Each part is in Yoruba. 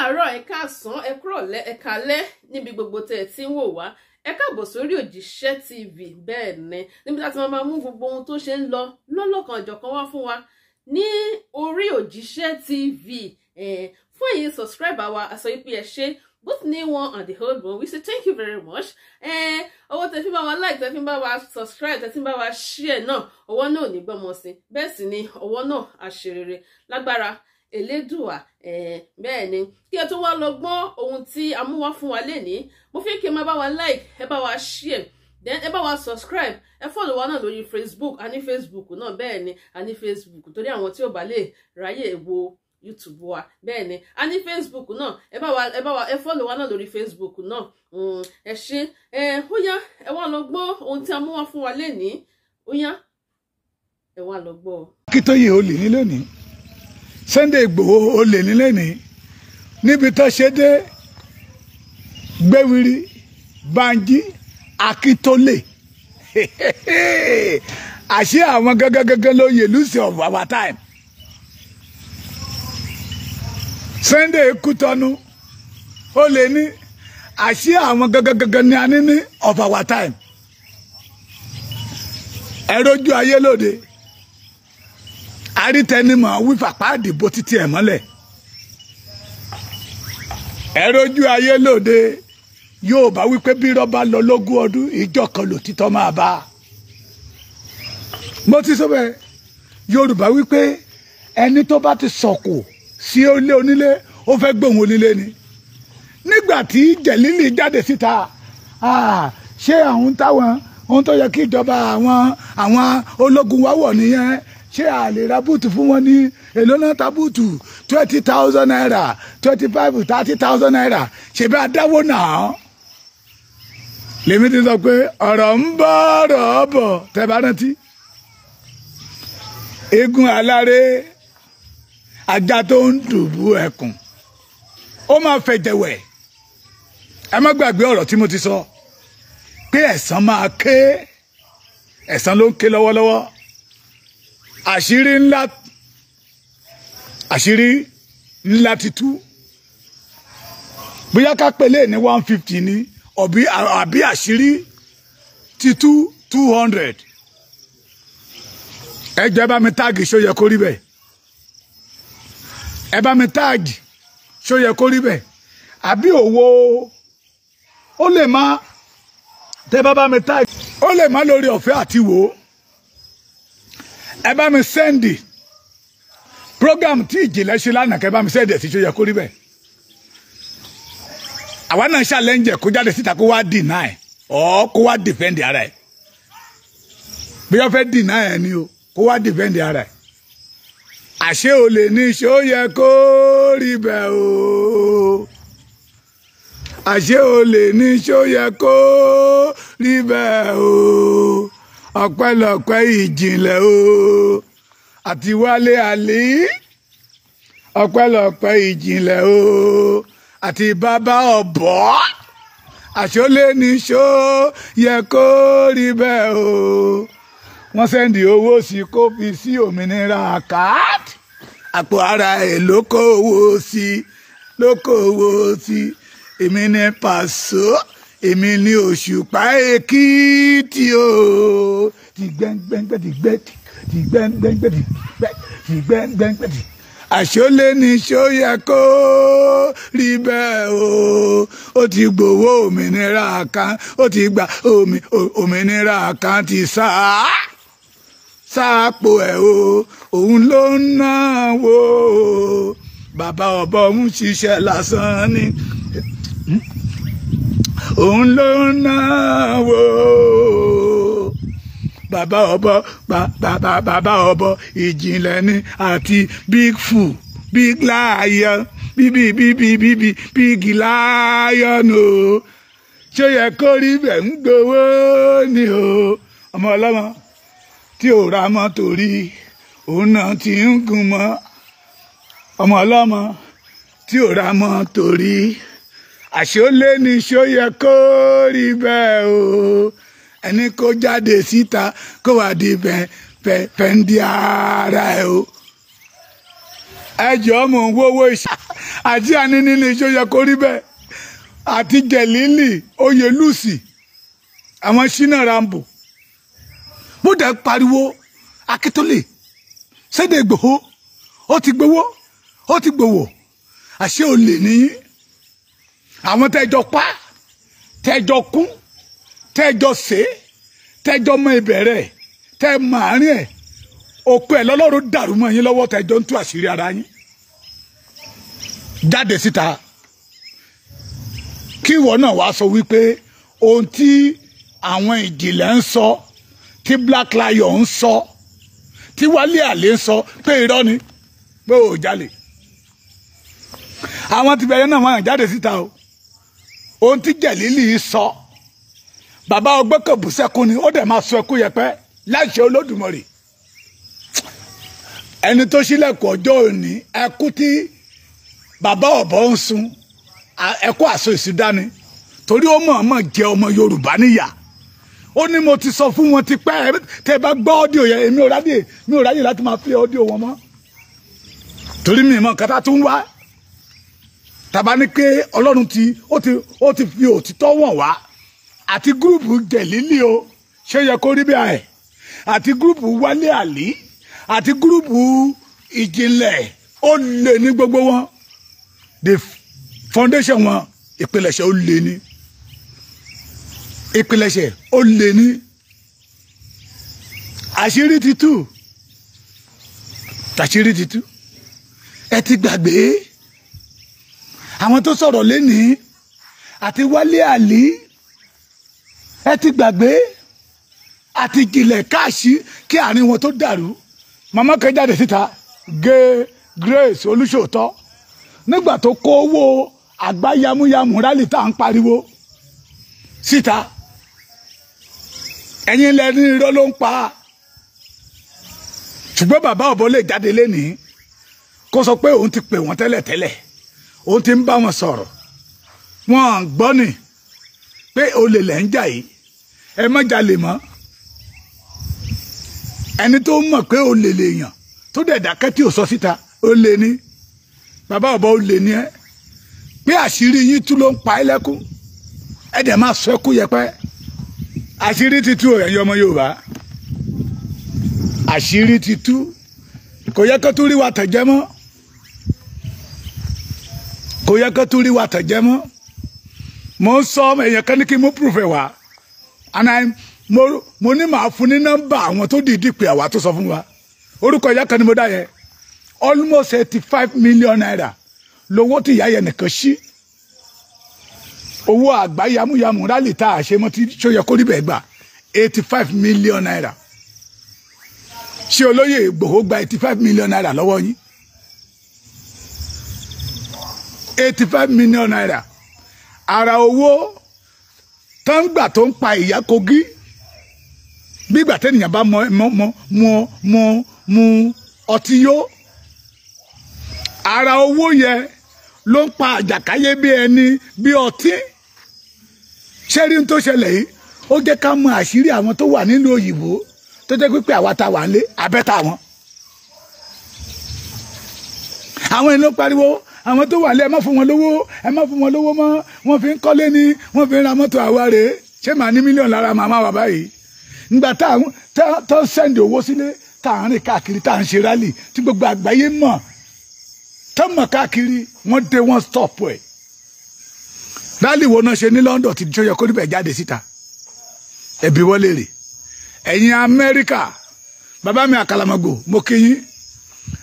Káàárọ̀, ẹ káàsán, ẹ kúrọ̀lẹ́, ẹ káalẹ́ níbi gbogbo tẹ́ ẹ ti ń wò wá. Ẹ káàbọ̀ sórí Òjíṣẹ́ TV. Bẹ́ẹ̀ ni, níbi tá a ti máa mú gbogbo ohun tó ṣe ń lọ lọ́lọ́kan ọ̀jọ̀kan wá fún wa ní orí Òjíṣẹ́ TV. Fún èyí subscriber wa, a sọ pé ẹ ṣé, both new one and the old one, we say thank you very much. Ọwọ́ tẹ́ fi bá wa like, tẹ́ fi bá wa subscribe, tẹ́ fi bá wa share náà, ọwọ́ náà ò ní gbọ́mọ sí, bẹ́ẹ̀ sì ni ọwọ́ náà àṣerere lágbára Elédùà. Bẹ́ẹ̀ ni, kí ẹ tó wá lọ gbọ́ ohun tí a mú wá fún wa lénìí, mo fi kí ẹ máa bá wa like, ẹ bá wa share, then ẹ bá wa subscribe, ẹ follow wa náà lórí Facebook. A ní Facebook náà, bẹ́ẹ̀ ni, a ní Facebook torí àwọn tí ò bá lè ráyè wo YouTube wa. Bẹ́ẹ̀ ni, a ní Facebook náà, ẹ bá wa ẹ follow wa náà lórí Facebook náà. Ẹ ṣé. Ẹ ó yá, ẹ wá lọ gbọ́ ohun tí a mú wá fún wa lénìí. Ó yá, ẹ wá lọ gbọ́. Akíntóyè olè ní lónìí, Sunday Igboho olè ní lónìí, níbi tó ṣe dé Gbéwìrì Bánjí Akíntólè, àṣé àwọn gẹ́gẹ́gẹ́gẹ́ ló yẹ lucy of our time. Sunday Kútọ́nù olè ní, àṣé àwọn gẹ́gẹ́gẹ́gẹ́ ní a ní ní of our time. Ẹ̀rọjú ayé lóde arítẹnimọ̀ wífàpá àdìbò títí ẹ̀ mọ́lẹ̀. Ẹ̀rọjú ayé lóde yóò bá wípé bí rọ́bà lọ lógún ọdún, ìjọ kan lòtítọ́ máa bá. Mo ti sọ bẹ́ẹ̀, Yorùbá wípé ẹni tó bá ti sọ̀kò sí ilé onílé, ó fẹ́ gbóhùn onílé ni. Nígbà tí Jẹ̀lílì jáde síta, ṣé àwọn táwọn ohun tó yẹ kí ìjọba àwọn ológun wá wọ̀ nìyẹn? Ṣé a lè ra búùtù fún wọn ní èló náà? Ta búùtù ₦20,000, 25, ₦30,000, ṣe bí adáwó náà. Lèmi ti sọ pé ọ̀rọ̀ ń bọ̀, ọ̀rọ̀ bọ̀. Tẹ́ bá rántí eégún aláré, ajá tó ń dùbú ẹkùn, ó máa fẹ̀jẹ̀ wẹ̀. Ẹ má gbàgbé ọ̀rọ̀ tí mo ti sọ pé ẹ̀san máa ké. Ẹ̀san ló ń ké lọ́wọ́lọ́wọ́. Àṣírí ńlá, àṣírí ńlá ti tú. Bóyá ká pèlè ní 150 ní àbí àṣírí ti tú 200. Ẹ jẹ́ bá mi tag, ṣó yẹ kó rí bẹ́ẹ̀? Ẹ bá mi tag, ṣó yẹ kó rí bẹ́ẹ̀? Àbí òwò ó lè má tẹ́ bá mi tag, ó lè má lórí ọ̀fẹ́ àti wò ó. Ẹ bá mi send program tí ìjìnlẹ̀ ṣe lánàá, kẹ́ bá mi send ẹ̀ sí. Ṣó yẹ kó rí bẹ́ẹ̀? Àwa náà challenge kó jáde síta, kó wá deny or kó wá defend ara ẹ̀. Bí wọ́n fẹ́ deny ẹ̀ ni o, kó wá defend ara ẹ̀. Àṣé olè ní? Ṣó yẹ kó rí bẹ́ẹ̀ o? Àṣé olè ní? Ṣó yẹ kó rí bẹ́ẹ̀ o? Ọpẹ́lọpẹ́ ìjìnlẹ̀ o àti Wálé Àlí, ọpẹ́lọpẹ́ ìjìnlẹ̀ o àti bàbá ọ̀bọ. Àṣé olè ní? Ṣó yẹ kó rí bẹ́ẹ̀ o? Wọ́n send owó sí kó fi sí òmìnira káàdì, àpò ara ẹ̀ ló kó owó sí, ló kó owó sí. Èmi ní Pàṣọ, èmi ní Òṣùpá Èkìtì o. Ti gbẹ́ngbẹ́ngbẹ́ ti gbẹ́ ti gbẹ́ngbẹ́ngbẹ́ ti gbẹ́ ti gbẹ́ngbẹ́ngbẹ́ ti. Àṣọlé ní ṣó yẹ kó rí bẹ́ẹ̀ o? Ó ti gbowó òmìnira kan, ó ti gba òmìnira kan ti sáà sáàpò ẹ̀ o, òun ló ń náwó. Bàbá ọ̀bọ ń ṣiṣẹ́ lásán ni, òun ló ń náwó. Bàbá ọ̀bọ, bàbá ọ̀bọ, ìjìnlẹ̀ ni àti big fool, big lion, bíbí bíbí bíbí big lion o. Ṣó yẹ kó rí bẹ́ẹ̀? Ń gbowó ni o. Ọmọ ọlọ́mọ tí ò ra mọ́tò rí, òun náà ti ń gun mọ́. Ọmọ ọlọ́mọ tí ò ra mọ́tò rí, àṣọlé ni. Ṣó yẹ kó rí bẹ́ẹ̀ o? Ẹni kó jáde síta kó wà di fẹ́ndí ara ẹ o. Ẹjọ́ mò ń wówó iṣẹ́ àti àníní ní iṣẹ́ yẹ kó rí bẹ́ẹ̀. Àti Jẹ̀lílì Oyèlúsì àwọn Ṣínà Rambo bó dẹ̀ pariwo Akíntólè Sunday Igboho ó ti gbowó ó ti gbowó àṣé olè nìyí. Àwọn tẹ́jọ pa tẹ́jọ kún tẹ́jọ ṣe tẹ́jọ mọ ìbẹ̀rẹ̀ tẹ́ mọ àárín ẹ̀ òkú ẹ̀ lọ́lọ́run dàrú mọ́ yín lọ́wọ́ tẹ́jọ ń tú àṣírí ara yín jáde síta. Kí ìwọ náà wá sọ wípé ohun tí àwọn ìjìnlẹ̀ ń sọ, tí Black Lion ń sọ, tí Wálé Àlè ń sọ pé irọ́ ni, pé ò jalè. Àwọn ti bẹ̀rẹ̀ náà wọ́n jáde síta o. Ohun tí Jẹ̀lílì sọ, bàbá ọgbẹ́kọ̀bù sẹ́kún ni ó dẹ̀ máa sọ ẹkú yẹpẹ́ láìṣe Olódùmarè. Ẹni tó ṣílẹ̀kùn ọjọ́ òní ẹkú tí bàbá ọ̀bọ ń sun ẹkú àṣọ ìsúdáni torí ó mọ̀ọ́mọ̀ jẹ ọmọ Yorùbá níyà. Ó ní mo ti sọ fún wọn ti pẹ́ tẹ́ bá gbọ́ ọ́díò yẹn, èmi ò ráyè láti máa fi ọ́díò wọn mọ́ torí mi mọ̀ nǹkan tá tún wá. Tàbá ní pé Ọlọ́run ti ó ti fi òtítọ́ wọ̀n wá. Àti gúrùpù Jẹ̀lílì o ṣé yẹ kó rí bí ẹ̀, àti gúrùpù Wálé Àlí, àti gúrùpù Ìjìnlẹ̀, ó lè ní gbogbo wọn. The foundation wọn ìpilẹ̀ṣẹ̀ ó lè ní, ìpilẹ̀ṣẹ̀ ó lè ní. Àṣírí ti tú, àṣírí ti tú. Ẹ ti gbàgbé àwọn tó sọ̀rọ̀ lénìí àti Wálé Àlí, ẹ ti gbàgbé àti Ìjìnlẹ̀ káàṣì kí àárín wọn tó dàrú. Màmá kan jáde síta, gé Grace Olúṣòótọ́, nígbà tó kó owó àgbáyamúyamù rálì tá à ń pariwo síta, ẹ̀yin lẹ́ni irọ́ ló ń pa. Ṣùgbọ́n bàbá ọ̀bọ lè jáde lénìí kó sọ pé òun ti pè wọ́n tẹ́lẹ̀tẹ́lẹ̀, òun ti ń bá wọn sọ̀rọ̀, wọn gbọ́ ni pé olè lẹ́ ń jà yìí, ẹ má jalè mọ́. Ẹni tó mọ̀ pé olè lèèyàn tó dẹ̀ dákẹ́ tí ò sọ síta, olè ni bàbá ọ̀bọ, olè ni ẹ. Pé àṣírí yín tú ló ń pa ẹ́ lẹ́kún, ẹ dẹ̀ máa sọ ẹkú yẹpẹ́. Àṣírí ti tú ẹ̀yin ọmọ Yorùbá, àṣírí ti tú. Kò yẹ kó tún rí wa tẹ̀jẹ́ mọ́, kò yẹ kó tún rí wa tẹ̀jẹ́ mọ́. Mo ń sọ èèyàn kan ní kí n mú proof ẹ̀ wá, and mo ní màá fún ní nọ́mbà àwọn tó dìídì pé àwa tó sọ fún wa. Orúkọ ìyá kan ni mo dá yẹn, almost 85 million naira lówó tí ìyá yẹn nìkan ṣí. Owó àgbá yamuyamu rálì tá a ṣe mọ́ tí ṣó yẹ kó rí bẹ́ẹ̀ gbà 85 million naira. Ṣé olóyè Ìgbòho gba 85 million naira lọ́wọ́ yín? 85 million naira ara owó tó ń gbà tó ń pa ìyá Kogi. Bí ìgbà tẹ́nìyàn bá mu ọtí yó, ara owó yẹn ló ń pa àjàkáyé bí ẹni bí ọtí. Ṣé rí n tó ṣẹlẹ̀ yìí? Ó jẹ́ ká mọ àṣírí àwọn tó wà nílùú òyìnbó tó jẹ́ pé àwa ta wà ń lé abẹ́ta wọn. Àwọn èèyàn pariwo àwọn tó wà lé ẹ má fún wọn lówó, ẹ má fún wọn lówó mọ́, wọ́n fi ń kọ́lé ni, wọ́n fi ń ra mọ́tò. Àwa rèé, ṣé màá ní mílíọ̀nù lára màmá wa báyìí? Nígbà tá ń sẹ́ndì owó sílé, tá à ń rìn káàkiri, tá à ń ṣe rálì tí gbogbo àgbáyé mọ̀, tó mọ̀ káàkiri, wọ́n dé wọ́n stop ẹ̀. Rálì wo náà ṣe ní London tí tó yẹ kó níbẹ̀ jáde síta? Ẹ̀bí wọlé rè. Ẹ̀yin Amẹ́ríkà, bàbá mi Àkàlàmọ̀gbò, mo kí yín.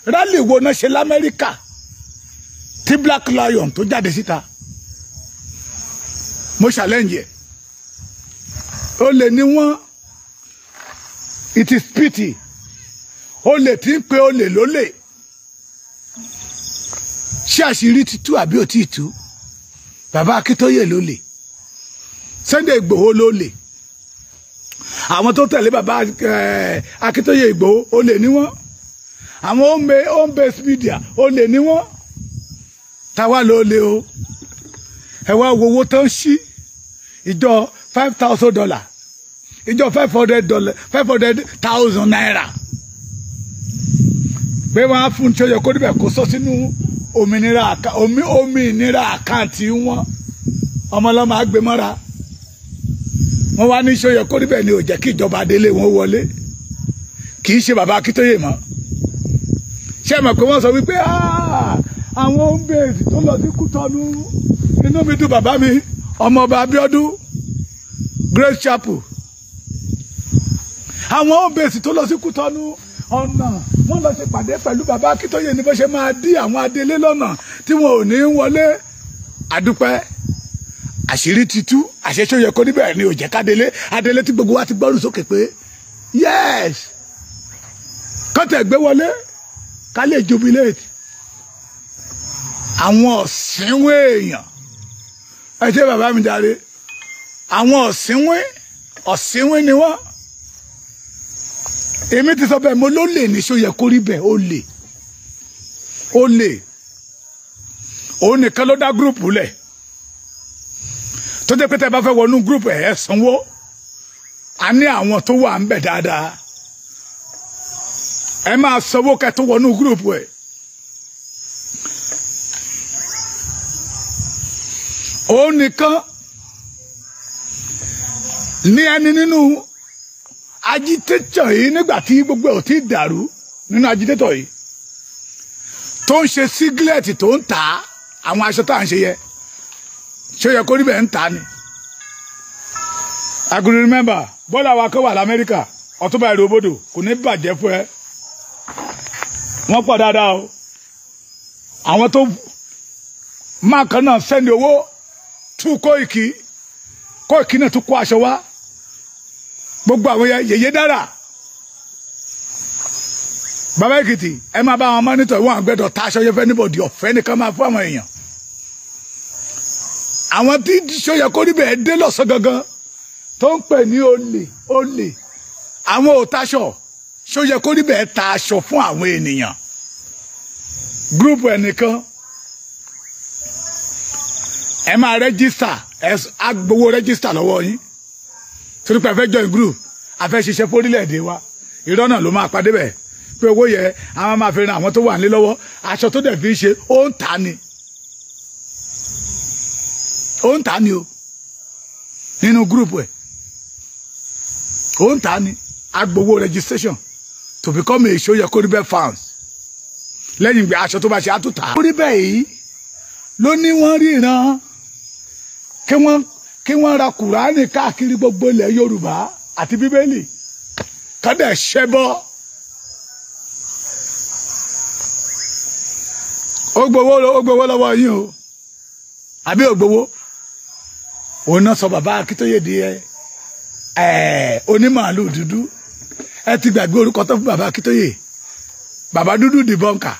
Rálì wo náà ṣe l'Amẹ́ríkà tí Black Lion tó jáde síta? Mo challenge ẹ̀. Ó lè ní wọ́n, it is pity. Ó lè tí ń pe olè lólè. Ṣé àṣírí ti tú àbí ò tí ì tú? Bàbá Akíntóyè lólè, Sunday Ìgbòho lólè, àwọn tó tẹ̀lé bàbá Akíntóyè Ìgbòho olè ní wọ́n, àwọn home based media olè ní wọ́n. Táwa lólè o. Ẹ wá wo owó tó ń ṣí ìjọ $5,000, ìjọ $500, 500,000 naira. Pé wọ́n á fún ṣó yẹ kó rí bẹ́ẹ̀ kó sọ sínú òmìnira òmìnira àkáǹtì wọn. Ọmọlọ́mọ àgbẹ̀mọ́ra. Wọ́n wá ní ṣó yẹ kó rí bẹ́ẹ̀ ni ò jẹ́ kí ìjọba délé wọn wọlé. Kì í ṣe bàbá Akíntóyè mọ́. Ṣé ẹ mọ̀ pé wọ́n sọ wípé àwọn home base tó lọ sí Kútọ́nù, inú mi dùn bàbá mi ọmọọba Abíọ́dún Grace Chapel. Àwọn home base tó lọ sí Kútọ́nù ọ̀nà wọ́n lọ ṣe pàdé pẹ̀lú bàbá Akíntóyè ní bó ṣe máa dí àwọn adelé lọ́nà tí wọn ò ní wọlé. Àdúpẹ́ àṣírí ti tú, àṣẹ ṣó yẹ kó níbẹ̀ ni ò jẹ́ kádélé adélé tí gbogbo wa ti gbọ́rù sókè pé yes kọ́tẹ̀ gbé wọlé ká lè jubilate. Àwọn ọ̀sìnwé èèyàn ẹ ṣe bàbá mi jàre, àwọn ọ̀sìnwé ni wọ́n. Èmi ti sọ bẹ́ẹ̀, mo ló lè ní ṣó yẹ kó rí bẹ́ẹ̀, ó lè ó lè òun nìkan ló dá gúrùpù lẹ̀ tó jẹ́ pé tẹ́ bá fẹ́ wọnú gúrùpù ẹ̀ sanwó. A ní àwọn tó wà ń bẹ̀ dáadáa, ẹ máa sanwó kẹ́ tó wọnú gúrùpù ẹ̀. Òun nìkan ní ẹni nínú agitator yìí nígbà tí gbogbo ẹ̀ ò tí dàrú nínú agitator yìí tó ń ṣe singlet tó ń tà àwọn aṣọ tá à ń ṣe yẹ ṣé ó yẹ kó rí bẹ́ẹ̀ ń tà ni. I could remember bọ́lá wa kọ́ wà lamẹ́ríkà Ọ̀túnba Ìròbodò kò ní bàjẹ́ fún ẹ. Wọ́n pọ̀ dáadáa o. Àwọn tó máa kan náà sẹ́ni owó tú Kóìkì, Kóìkì náà tún kó aṣọ wá. Gbogbo àwọn yèyé dára. Bàbá Èkìtì ẹ máa bá àwọn mọ́nítọ̀ ìwọ̀n àgbẹ̀dọ̀ tá aṣọ yẹn fẹ́ níbọ̀dì ọ̀fẹ́ nìkan máa fún àwọn èèyàn. Àwọn tí ṣó yẹ kó rí bẹ́ẹ̀ dé lọ́sàn gangan tó ń pè ní olè olè, àwọn ò taṣọ, ṣó yẹ kó rí bẹ́ẹ̀ ta aṣọ fún àwọn ènìyàn. Gúrúùpù ẹnìkan ẹ máa rẹ́gísítà, ẹ á gbowó rẹ́gísítà lọ́wọ́ yín torí pé ẹ fẹ́ join group, a fẹ́ ṣiṣẹ́ fórílẹ̀-èdè wa. Irọ́ náà ló máa padé bẹ̀ pé owó yẹ àwọn máa fi ran àwọn tó wà nílé lọ́wọ́. Aṣọ tó dẹ̀ fi ṣe ó ń tà ni, ó ń tà ni o nínú gúrúùpù ẹ̀, ó ń tà ni. Agbowó registration to become a ṣó yẹ kó rí bẹ́ẹ̀ fans. Lẹ́yìn ìgbà aṣọ tó bá ṣe àtúntà kó rí bẹ́ẹ̀ yìí ló ní wọ́n ríran kí wọ́n ra Kùránì káàkiri gbogbo ilẹ̀ Yorùbá àti Bíbélì kọ́dẹ̀ ṣẹbọ. Ó gbowó lọ́wọ́ yín o, àbí ó gbowó? Òun náà sọ bàbá Akíntóyè di onímàálù dúdú. Ẹ ti gbàgbé orúkọ tó fún bàbá Akíntóyè, bàbá dúdú di bọ́ǹkà.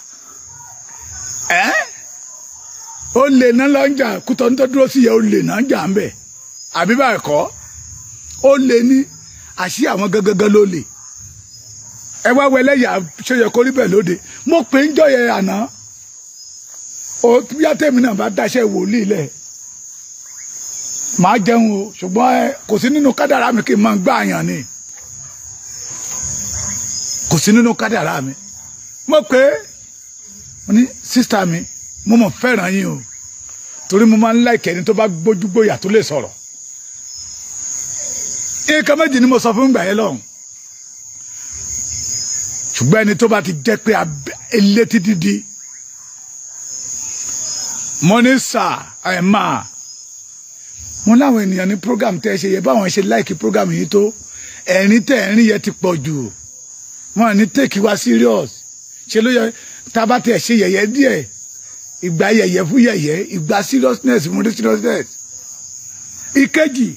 Ó lè ná lọ́njà Kútọ́nù tó dúró sí yẹ, ó lè ná jà ń bẹ̀ àbí báyìí kọ́. Ó lè ní àṣì àwọn gangan ló lè. Ẹ wá wẹlẹ́yà ṣó yẹ kó rí bẹ́ẹ̀ lóde. Mo pè ń jọyẹ àná, ó bíyá tèmi náà bá dáṣẹ́ wòlíì lẹ̀ màá jẹun o, ṣùgbọ́n kò sí nínú kádàrá mi kí n máa gbá àyàn ni, kò sí nínú kádàrá mi. Mo pè é, mo ní sísítà mi, mo mọ̀ fẹ́ràn yín o, torí mo máa ń láìkẹ́ ẹni tó bá gbójúgbóyà tó lè sọ̀rọ̀. Nǹkan méjì ni mo sọ fún ìgbà yẹn lọ́hùn, ṣùgbọ́n ẹni tó bá ti jẹ́ pé elétí dídí, mo ní sà ẹ̀ máa mo láwọn ènìyàn ní program tẹ́ ẹ ṣe yẹ, báwọn ṣe láìkí program yìí tó, ẹ̀rín tẹ́ ẹ̀rín yẹn ti pọ̀ jù, wọn ní take wa serious. Ṣe ló yẹ tá a bá tẹ̀ ṣe yẹ̀yẹ́ díẹ̀, ìgbà yẹ̀yẹ́ fún yẹ̀yẹ́, ìgbà seriousness mo ní seriousness. Ìkejì,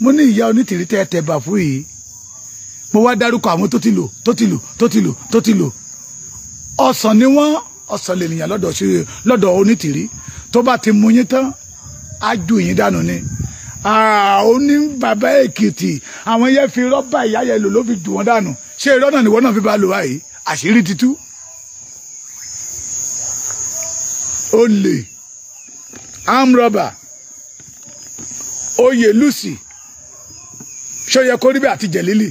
mo ní ìyá onítìrí tẹ́ ẹ tẹ̀ bà fún yìí, mo wá dárúkọ àwọn tó ti lò tó ti lò tó ti lò tó ti lò. Ọ̀sán ni wọ́n, ọ̀sán lènìyàn lọ́dọ̀ onítìrí. Tó bá ti mú yín tán á ju yín dànù ni. Ó ní bàbá Èkìtì àwọn yẹn fi rọ́bà ìyá yẹn lò ló fi jù wọ́n dànù. Ṣé irọ́ náà nìwọ náà fi bá lò wáyé? Àṣírí ti tú. Olè, arm robber, oyè Lucy, ṣó yẹ kó rí bẹ́ẹ̀ àti Jẹ̀lílì.